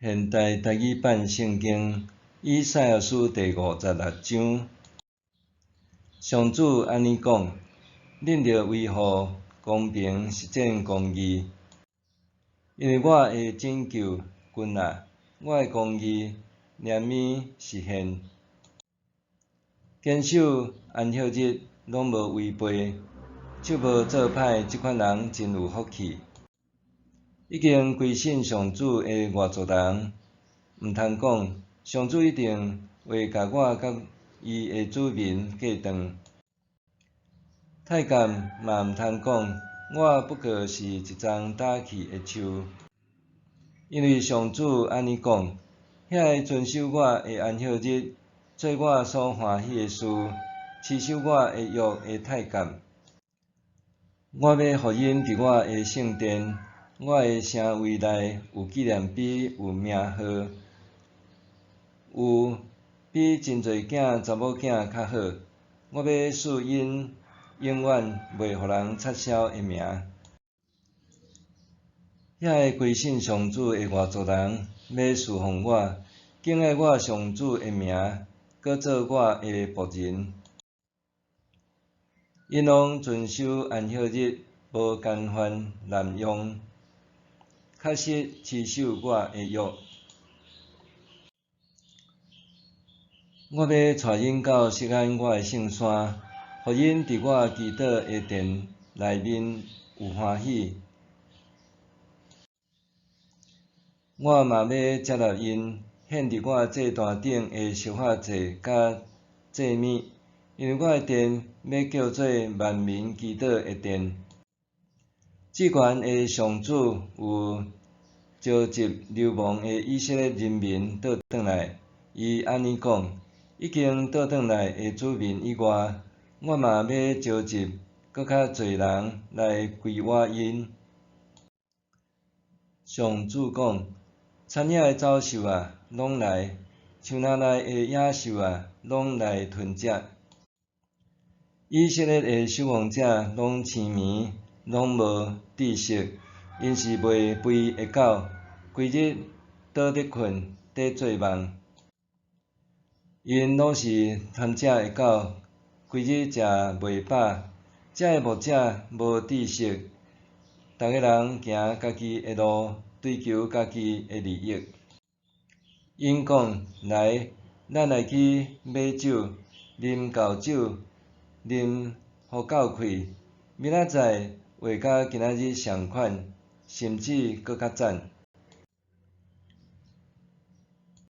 現代台語版聖經以賽亞書第五十六章，上主按呢講：恁著維護公平、實踐公義，因為我的拯救近啊，我的公義憐憫實現。堅守安息日攏無違背，手無做歹，這款人真有福氣。已經歸信上主的外族人，毋通講，上主一定會共我佮伊的子民隔斷。太監嘛毋通講，我不過是一叢打去的樹。因為上主按呢講，遐个遵守我的安息日，做我所歡喜的事，持守我的約的太監，我欲予𪜶佇我的聖殿，我的城圍內有紀念碑，有名號，有比真濟囝查某囝較好。我欲賜𪜶永遠袂予人擦消的名。遐个歸信上主的外族人，欲事奉我，敬愛我上主的名，閣做我的僕人。𪜶攏遵守安息日，無干犯濫用，確實持守我的約。我欲帶𪜶到錫安我的聖山，予𪜶佇我祈禱的殿內面有歡喜。我嘛欲接納𪜶，獻佇我祭壇頂的燒化祭佮祭物，因為我的殿欲叫做萬民祈禱的殿。至懸的上主有召集流亡的以色列人民倒轉來，伊按呢講：已經倒轉來的子民以外，我嘛欲召集閣較濟人來歸我𪜶。上主講：田野的走獸啊，攏來；樹林內的野獸啊，攏來吞食。以色列的守望者攏癡迷，攏無知識，𪜶是袂肥的狗，規日倒佇睏，佇做夢。𪜶攏是貪食的狗，規日食袂飽。這个牧者無知識，逐个人行家己的路，追求家己的利益。𪜶講：來，咱來去買酒，啉厚酒，啉予夠氣。明仔載會佮今仔日仝款，甚至閣較慘。